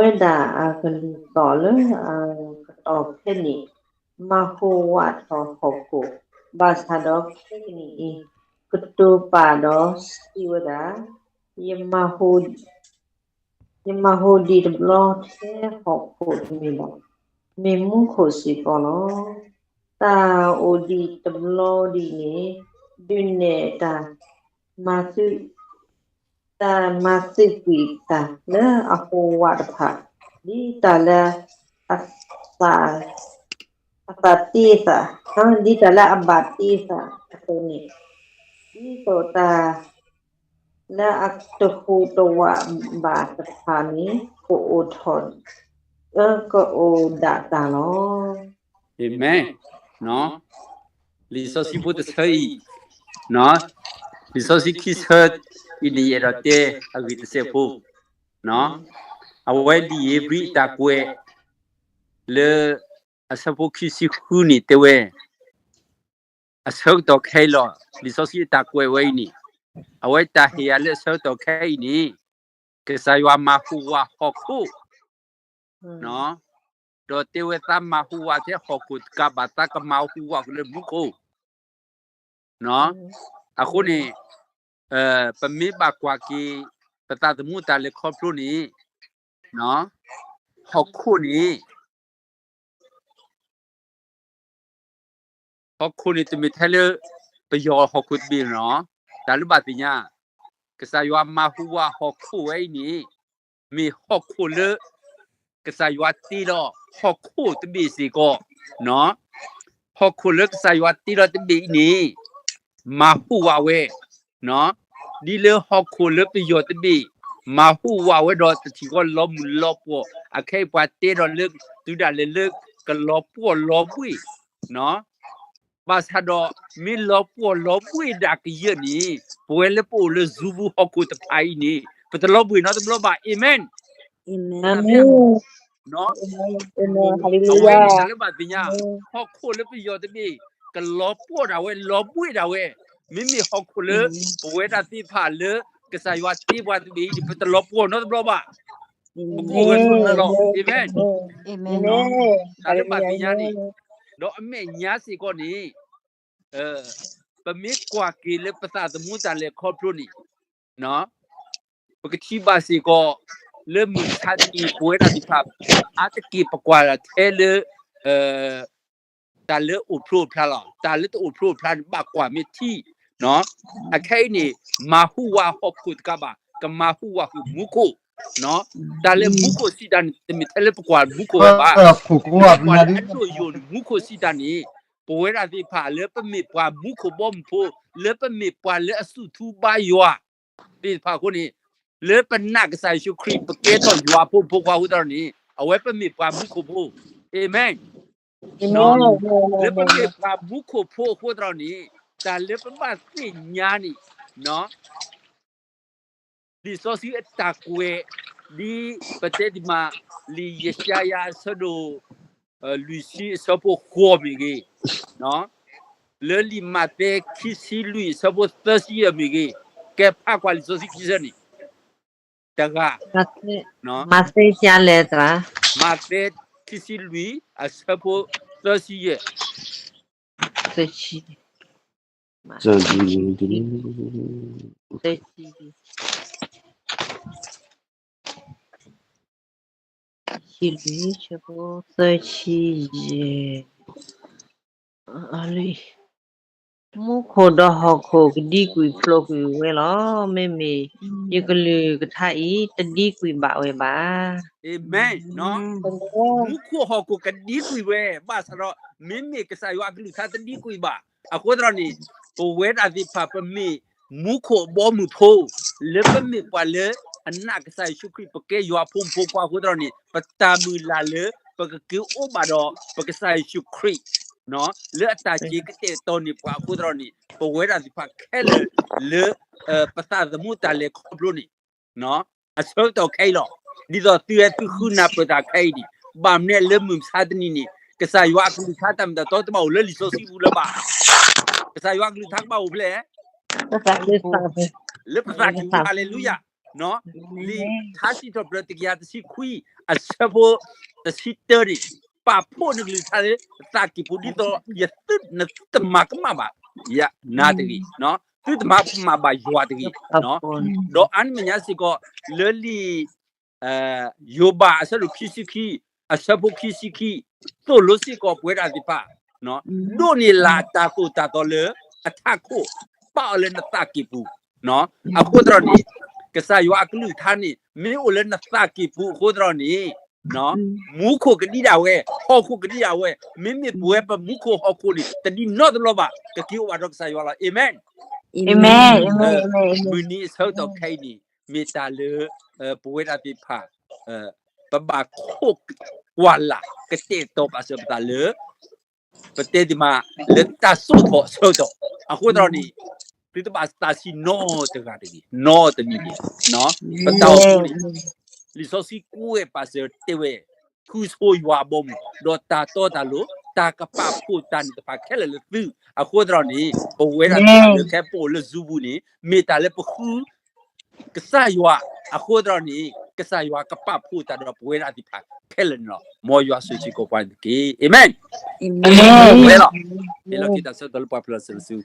ဝဲဒၣ်အကလုၢ်သီၣ်လၢအကတီၢ်ခဲအံၤန့ၣ် မၤဟူးဝးထီၣ်ဟီၣ်ခိၣ်, ဘၣ်ဆၣ်ဒီးခဲကနံၣ်အံၤ ကတိၤပာ်ဒီးစံးဝဲဒၣ်, ယမၤဟူး ယမၤဟူးဒံးတဘျီထဲဟီၣ်ခိၣ်တမ့ၢ်ဘၣ်, မ့ၢ်မူခိၣ်စ့ၢ်ကီးလီၤ. တၢ်အိၣ်ဒံးတဘျီဒ်န့ၣ် ဒုးနဲၣ်တၢ်မၤသု တၢ်မၤသုးကွံာ်တၢ်လၢအဟူးဝးတဖၣ်, ဒ်တၢ်လၢအသး အသးတ့သး, ဒ်တၢ်လၢအဘၣ်တ့သးအသိးန့ၣ်, ဒ်သိးတၢ်လၢအတဟူးတဝးဘၣ်တဖၣ်န့ၣ် ကအိၣ်ထီၣ် ကအိၣ်ဒၣ်တၢ်လီၤ. အၤမ့ၣ်. လံာ်စီဆှံဖိတဆၢအံၤ, လံာ်စီဆှံခံဆၢအံၤန့ၣ် ယအဲၣ်ဒိးတဲအဂ့ၢ်တစဲးဖိ, အဝဲလံာ်ဧ့ၤဘြံၤအတၢ်ကွဲး လၢအဆၢဖိခံဆံဃုန့ၣ်တဲဝဲ, အဆၢကတီၢ်ခဲအံၤလီၤ. လံာ်စီဆှံအတၢ်ကွဲးဝဲအံၤန့ၣ်, အဝဲတၢ်ဟ့ၣ်ယၤလၢအဆၢကတီၢ်ခဲအံၤန့ၣ်, ကစၢ်ယွၤမၤဟူးဝးဟီၣ်ခိၣ်, ဒီးတဲဝဲသးမၤဟူးဝးထဲဟီၣ်ခိၣ်တကးဘၣ် သးကမၤဟူးဝးဃုာ်လၢမူခိၣ်. အဃိန့ၣ်, ပမ့ၢ်ဘၣ်ကွၢ်က့ၤ ပသးသမူတၢ်လဲၤခီဖျိန့ၣ်, ဟီၣ်ခိၣ်န့ၣ် ဟီၣ်ခိၣ်န့ၣ်တမ့ၢ်ထဲလၢ ပယီၤဟီၣ်ခိၣ်တဘ့ၣ်လီၤ. တၢ်လၢဘၣ်သ့ၣ်ညါ, ကစၢ်ယွၤမၤဟူးဝးဟီၣ်ခိၣ်ဝဲအံၤန့ၣ်, မ့ၢ်ဟီၣ်ခိၣ်လၢ ကစၢ်ယွၤတ့လီၤဟီၣ်ခိၣ်တဘ့ၣ်စ့ၢ်ကီး, ဟီၣ်ခိၣ်လၢကစၢ်ယွၤတ့လီၤတဘ့ၣ်အံၤန့ၣ်, မၤဟူးဝးဝဲ ဒ်လၢဟီၣ်ခိၣ်လၢပယီၤတဘ့ၣ် မၤဟူးဝးဝဲဒီးတထံၣ်ဃီလီၤမုၢ်လီၤပှီၢ်, အခဲအံၤပှၤတဲဒီးလၢ တုၤဒၣ်လဲာ်လၢကလီၤပှီၢ်လီၤဘှ့ၣ်, ဘၣ်ဆၣ်ဒီး မ့ၢ်လီၤပှီၢ်လီၤဘှ့ၣ်ဒၣ်ကယၢၢ်န့ၣ်, ပဝဲလၢပအိၣ်လၢ Zoom ဟီၣ်ခိၣ်တဖၣ်အံၤန့ၣ် ပတလီၤဘှ့ၣ်နီတဘျီဘၣ်. အၤမ့ၣ်. အဝဲန့ၣ်တၢ်လၢဘၣ်သ့ၣ်ညါ, ဟီၣ်ခိၣ်လၢပယီၤတဘ့ၣ် ကလီၤပှီၢ်ဒၣ်ဝဲ လီၤဘှ့ၣ်ဒၣ်ဝဲ, မ့မ့ၢ်ဟီၣ်ခိၣ်လၢ ပဝဲဒၣ်သ့ၣ်တဖၣ်လၢ ကစၢ်ယွၤတ့ပှၤတဘ့ၣ်အံၤန့ၣ် ပတလီၤပှီၢ်နီတဘျီဘၣ်. ပကအိၣ်ဂၢၢ်ဆိးလၢလီၤ. အၤမ့ၣ်. တၢ်လၢဘၣ်သ့ၣ်ညါန့ၣ်, ဒီးအမဲာ်ညါစ့ၢ်ကီးန့ၣ်, ပမ့ၢ်ကွၢ်က့ၤလၢပသးသမူတၢ်လဲၤခီဖျိန့ၣ်, ပကထံၣ်ဘၣ်စ့ၢ်ကီး လၢမုၢ်ဆါတနံၤ ပဝဲဒၣ်သ့ၣ်တဖၣ် အါတက့ၢ်ပကွၢ်ထဲလၢ တၢ်လၢအိၣ်ဖျိဖျါလီၤ. တၢ်လၢတအိၣ်ဖျိဖျါန့ၣ် ဘၣ်ကွၢ်မ့ၢ်ထံ, အခဲအံၤန့ၣ် မၤဟူးဝးဟီၣ်ခိၣ်တကးဘၣ် ကမၤဟူးဝးဃုာ်မူခိၣ်, တၢ်လၢမူခိၣ်စံးတၢ်န့ၣ် တမ့ၢ်ထဲလၢပကွၢ်မူခိၣ်ဝဲဘၣ်, ပကွၢ်လၢအဒိၣ်ယိာ်န့ၣ် မူခိၣ်စံးတၢ်န့ၣ်, ပဝဲဒၣ်သ့ၣ်တဖၣ်လၢပမ့ၢ်ပှၤမူခိၣ်ဘီမုၢ်ဖိ, လၢပမ့ၢ်ပှၤလၢအစူၢ်ထူဘါယွၤသ့ၣ်တဖၣ်အဃိန့ၣ်, လၢပနာ်ကစၢ်ယ့ၣ်ၡူးခရံာ် ပကဲထီၣ်ယွၤဖိမုၣ်ဖိခွါအဃိသတးန့ၣ် အဝဲပမ့ၢ်ပှၤမူခိၣ်ဖိ, အၤမ့ၣ်. လၢပမ့ၢ်ပှၤမူခိၣ်ဖိအဃိသတးန့ၣ်, တၢ်လၢပဘၣ်သ့ၣ်ညါန့ၣ်, လံာ်စီဆှံအတၢ်ကွဲး, ဒ်ပတဲဒံးမး, လံာ်ယၡါယၤအဆၢဒိၣ် လွံၢ်ဆံအဆၢဖိဃိးမ့ၢ်ဂ့ၤ, လၢလံာ်မးသဲခံဆံလွံၢ်အဆၢဖိသၢဆံယဲၢ်မ့ၢ်ဂ့ၤ, ကဲဖးကွၢ်လံာ်စီဆှံခံဆၢန့ၣ်, တဂၤ, မးသဲ, မးသဲခံဆံလွံၢ်အဆၢဖိသၢဆံယဲၢ်, သၢဆံ သၢဆံ ဆံလွံၢ် ဆၢဖိသၢဆံယဲၢ်, မူခိၣ်ဒီးဟီၣ်ခိၣ်ကဒံကွံာ်ဖျိးကွံာ်ဝဲလီၤ. မ့မ့ၢ်ယကလုၢ်ကထါအံၤ တဒံကွံာ်ဘၣ်ဝဲဘၣ်. အၤမ့ၣ်. မူခိၣ်ဟီၣ်ခိၣ်ကဒံကွံာ်ဝဲ, ဘၣ်ဆၣ်ဒီး မ့မ့ၢ်ကစၢ်ယွၤအကလုၢ်ကထါတဒံကွံာ်ဘၣ်. အဃိသတးန့ၣ်, ပဝဲဒၣ်သ့ၣ်တဖၣ် ပမ့ၢ်မူခိၣ်အဘီအမုၢ်ဖိ, လၢပမ့ၢ်ပှၤလၢအနာ်ကစၢ်ယ့ၣ်ၡူးခရံာ် ပကဲယွၤဖိမုၣ်ဖိခွါအဃိသတးန့ၣ်, ပတၢ်မုၢ်လၢ်လၢ ပကက့ၤအိၣ်ဘၣ်ဒီး ပကစၢ်ယ့ၣ်ၡူးခရံာ် လၢအတၢ်က့ၤကတဲာ်ကတီၤန့ၢ်ပှၤအဃိသတးန့ၣ်, ပဝဲဒၣ်သ့ၣ်တဖၣ်ခဲလၢာ်လၢ ပသးသမူတၢ်လဲၤခီဖျိန့ၣ်, အဆၢကတီၢ်ခဲအံၤလီၤ. ဒ်သိးသုဝဲသုဃုနၢ်ပၢၢ်တၢ်ခဲအံၤန့ၣ်, ဘၣ်မနုၤလၢမုၢ်မဆါတနံၤန့ၣ် ကစၢ်ယွၤအကလုၢ်ကထါတၢ်မ့ၢ်တၢ်တီတဘၣ်အိၣ်လၢလံာ်စီဆှံပူၤလၢၤဘၣ်. ကစၢ်ယွၤအကလုၢ်ကထါကဘၣ်အိၣ်ဖဲလဲၣ်, လၢပသးကံၢ်ပူၤ, ဟၤလ့လူယၤ. လံာ်ထါစံးထီၣ်ပတြၢၤတကယၤတဆံခွံ အဆၢဖိတဆံတၢန့ၣ်, ပာ်ဖှိၣ်နကလုၢ်ကထါလၢသးကံၢ်ပူၤ ဒ်သိးယသု နသုတမၤကမၣ်ဘၣ်ယၤနၤတဂ့ၤ, သုတမၤကမၣ်ဘၣ်ယွၤတဂ့ၤ, ဒီးအါန့ၢ်မဲာ်ညါစ့ၢ်ကီး လၢလံာ် ယိၤဘးအဆၢဒိၣ်ခံဆံခံ အဆၢဖိခံဆံခံ, သိၣ်လိစ့ၢ်ကီးပဝဲဒၣ်သ့ၣ်တဖၣ်, ဒိးန့ၢ်လၢ်တၢ်သိၣ်တၢ်သီလၢအထးခိၣ်, ပာ်အီၤလၢနသးကံၢ်ပူၤ, အဃိသတးဒီးန့ၣ် ကစၢ်ယွၤအကလုၢ်ကထါန့ၣ် မ့ၢ်အိၣ်လၢနသးကံၢ်ပူၤအဃိသတးဒီးန့ၣ် မူခိၣ်ကဒံဒၣ်ဝဲ, ဟီၣ်ခိၣ်ကဒံဒၣ်ဝဲ, မ့မ့ၢ်ပဝဲပမူခိၣ်ဟီၣ်ခိၣ်န့ၣ် တဒ်နီတဘျီဘၣ်, ကက့ၤအိၣ်ဘၣ်ဒီးကစၢ်ယွၤလီၤ. အၤမ့ၣ်. မုၢ်နံၤအဆၢကတီၢ်ခဲအံၤန့ၣ် မ့ၢ်တၢ်လၢ ပဝဲဒၣ်သ့ၣ်တဖၣ် ပဘၣ်ခိးကွၢ်လၢ် ကတဲာ်ကတီၤပာ်စၢၤပသးလၢ ပတဲသ့မး လၢတၢ်စိာ်ထီၣ်အဆၢကတီၢ်, အဃိသတးဒီးန့ၣ် သုတဘၣ်သးဆံးနီတဂၤတဂ့ၤ, နီတမံၤတဂ့ၤ, ပတၢ်အိၣ်မူန့ၣ် လံာ်စီဆှံကွဲးပာ်စၢၤတဲဝဲ ဃုဆိယွၤအဘီအမုၢ်, ဒီးတၢ်တီတၢ်လိၤ တၢ်ကပာ်ဖှိၣ်တၢ်န့ၣ်တဖၣ်ခဲလၢာ်လၢသု, အဃိသတးဒီးန့ၣ် ပဝဲဒၣ်သ့ၣ်တဖၣ်လၢခဲအံၤပအိၣ်လၢ Zoom ပူၤန့ၣ် မ့ၢ်တၢ်လၢပဃု ကစၢ်ယွၤ, အဃိသတးဒီးန့ၣ် ကစၢ်ယွၤကပာ်ဖှိၣ်တၢ်ဒီးပဝဲဒၣ်သ့ၣ်တဖၣ်ခဲလၢာ်န့ၣ်လီၤ. မ်ယွၤဆိၣ်ဂ့ၤက့ၤပှၤန့ၣ်တက့ၢ်. အၤမ့ၣ်. ဝဲလီၤ, ဟ့ၣ်လီၤက့ၤတၢ်ဆၢကတီၢ်လၢပှၤဖျၢၣ်စၢၤလၢစု